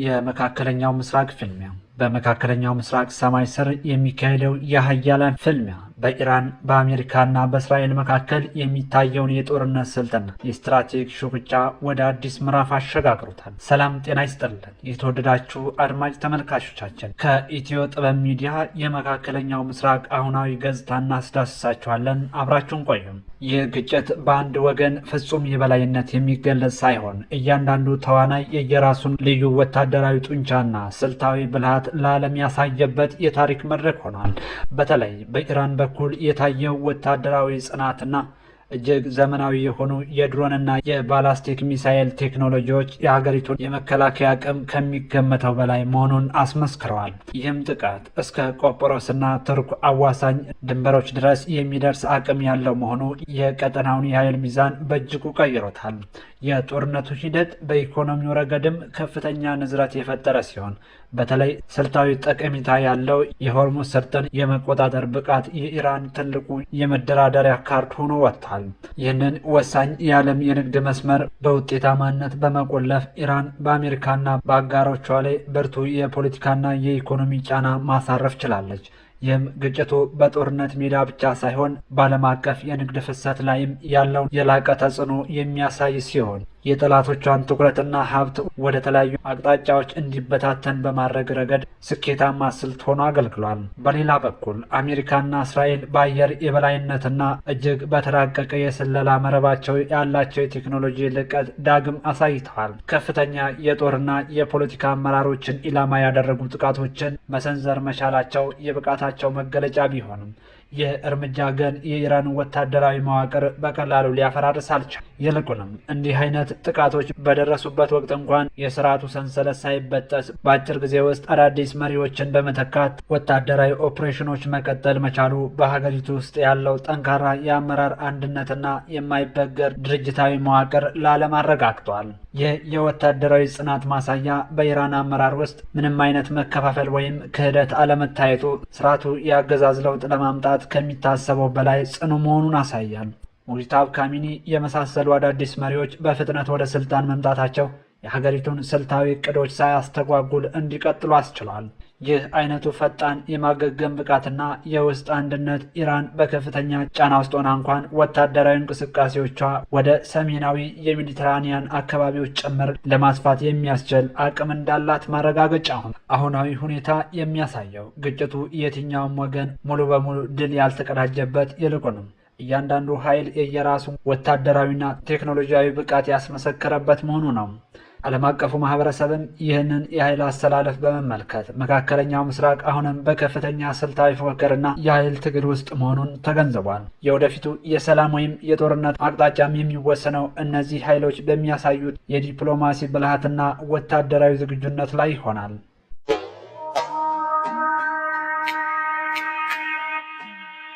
የመካከለኛው ምስራቅ ፍልሚያ። በመካከለኛው ምስራቅ ሰማይ ስር የሚካሄደው የሀያላን ፍልሚያ በኢራን፣ በአሜሪካና በእስራኤል መካከል የሚታየውን የጦርነት ስልትና የስትራቴጂክ ሹክቻ ወደ አዲስ ምዕራፍ አሸጋግሮታል። ሰላም ጤና ይስጥልን የተወደዳችሁ አድማጭ ተመልካቾቻችን፣ ከኢትዮ ጥበብ ሚዲያ የመካከለኛው ምስራቅ አሁናዊ ገጽታ እናስዳስሳችኋለን። አብራችሁን ቆዩም። ይህ ግጭት በአንድ ወገን ፍጹም የበላይነት የሚገለጽ ሳይሆን እያንዳንዱ ተዋናይ የየራሱን ልዩ ወታደራዊ ጡንቻና ስልታዊ ብልሃት ለዓለም ያሳየበት የታሪክ መድረክ ሆኗል። በተለይ በኢራን በኩል የታየው ወታደራዊ ጽናትና እጅግ ዘመናዊ የሆኑ የድሮንና የባላስቲክ ሚሳኤል ቴክኖሎጂዎች የሀገሪቱን የመከላከያ አቅም ከሚገመተው በላይ መሆኑን አስመስክረዋል። ይህም ጥቃት እስከ ቆጵሮስና ቱርክ አዋሳኝ ድንበሮች ድረስ የሚደርስ አቅም ያለው መሆኑ የቀጠናውን የኃይል ሚዛን በእጅጉ ቀይሮታል። የጦርነቱ ሂደት በኢኮኖሚው ረገድም ከፍተኛ ንዝረት የፈጠረ ሲሆን፣ በተለይ ስልታዊ ጠቀሜታ ያለው የሆርሙዝ ሰርጥን የመቆጣጠር ብቃት የኢራን ትልቁ የመደራደሪያ ካርድ ሆኖ ወጥቷል። ይህንን ወሳኝ የዓለም የንግድ መስመር በውጤታማነት በመቆለፍ ኢራን በአሜሪካና በአጋሮቿ ላይ ብርቱ የፖለቲካና የኢኮኖሚ ጫና ማሳረፍ ችላለች። ይህም ግጭቱ በጦርነት ሜዳ ብቻ ሳይሆን በዓለም አቀፍ የንግድ ፍሰት ላይም ያለውን የላቀ ተጽዕኖ የሚያሳይ ሲሆን፣ የጠላቶቿን ትኩረትና ሀብት ወደ ተለያዩ አቅጣጫዎች እንዲበታተን በማድረግ ረገድ ስኬታማ ስልት ሆኖ አገልግሏል። በሌላ በኩል አሜሪካና እስራኤል በአየር የበላይነትና እጅግ በተራቀቀ የስለላ መረባቸው ያላቸው የቴክኖሎጂ ልቀት ዳግም አሳይተዋል። ከፍተኛ የጦርና የፖለቲካ አመራሮችን ኢላማ ያደረጉ ጥቃቶችን መሰንዘር መቻላቸው የብቃታቸው መገለጫ ቢሆንም፣ ይህ እርምጃ ግን የኢራን ወታደራዊ መዋቅር በቀላሉ ሊያፈራርስ አልቻለም። ይልቁንም እንዲህ አይነት ጥቃቶች በደረሱበት ወቅት እንኳን የስርዓቱ ሰንሰለት ሳይበጠስ በአጭር ጊዜ ውስጥ አዳዲስ መሪዎችን በመተካት ወታደራዊ ኦፕሬሽኖች መቀጠል መቻሉ በሀገሪቱ ውስጥ ያለው ጠንካራ የአመራር አንድነትና የማይበገር ድርጅታዊ መዋቅር ለዓለም አረጋግጧል። ይህ የወታደራዊ ጽናት ማሳያ በኢራን አመራር ውስጥ ምንም አይነት መከፋፈል ወይም ክህደት አለመታየቱ ስርዓቱ የአገዛዝ ለውጥ ለማምጣት ከሚታሰበው በላይ ጽኑ መሆኑን አሳያል። ሙጅታብ ካሚኒ የመሳሰሉ አዳዲስ መሪዎች በፍጥነት ወደ ስልጣን መምጣታቸው የሀገሪቱን ስልታዊ እቅዶች ሳያስተጓጉል እንዲቀጥሉ አስችሏል። ይህ አይነቱ ፈጣን የማገገም ብቃትና የውስጥ አንድነት ኢራን በከፍተኛ ጫና ውስጥ ሆና እንኳን ወታደራዊ እንቅስቃሴዎቿ ወደ ሰሜናዊ የሜዲትራኒያን አካባቢዎች ጭምር ለማስፋት የሚያስችል አቅም እንዳላት ማረጋገጫ ሆኗል። አሁናዊ ሁኔታ የሚያሳየው ግጭቱ የትኛውም ወገን ሙሉ በሙሉ ድል ያልተቀዳጀበት፣ ይልቁንም እያንዳንዱ ኃይል የየራሱ ወታደራዊና ቴክኖሎጂያዊ ብቃት ያስመሰከረበት መሆኑ ነው። ዓለም አቀፉ ማህበረሰብም ይህንን የኃይል አሰላለፍ በመመልከት መካከለኛው ምስራቅ አሁንም በከፍተኛ ስልታዊ ፉክክርና የኃይል ትግል ውስጥ መሆኑን ተገንዝቧል። የወደፊቱ የሰላም ወይም የጦርነት አቅጣጫም የሚወሰነው እነዚህ ኃይሎች በሚያሳዩት የዲፕሎማሲ ብልሃትና ወታደራዊ ዝግጁነት ላይ ይሆናል።